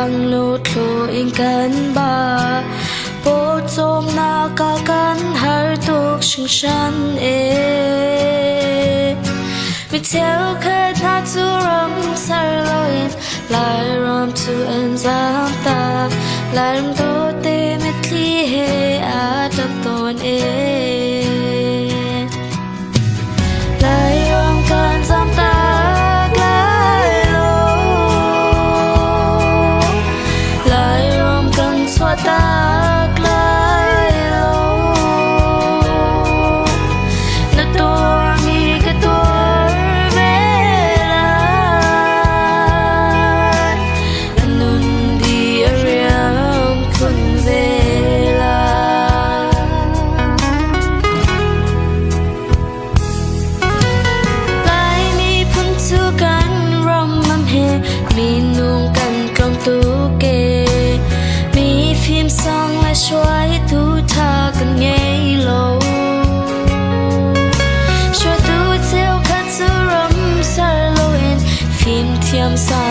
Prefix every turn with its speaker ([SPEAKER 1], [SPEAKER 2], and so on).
[SPEAKER 1] Laitlang lutthlu in kan ba. Pawcawmnak ah kan har tuk hringhran ee. Mi cheukhat hna cu ram ser loin Lairam cu an zamtak. Lairam dawte mitthli he aa ṭap tawn ee. Lairam kan zamtak lai lo. Lairam kan chuahtak lai lo. Na tuarmi ka tuar ve lai. Na nun di a riam khun ve lai. Lai miphun cu kan ram am he minung kan tlawm tuk ee. Mi fimsang le hruaitu ṭha kan ngei lo. Hruaitu cheukhat cu ram ser loin fimthiam sang.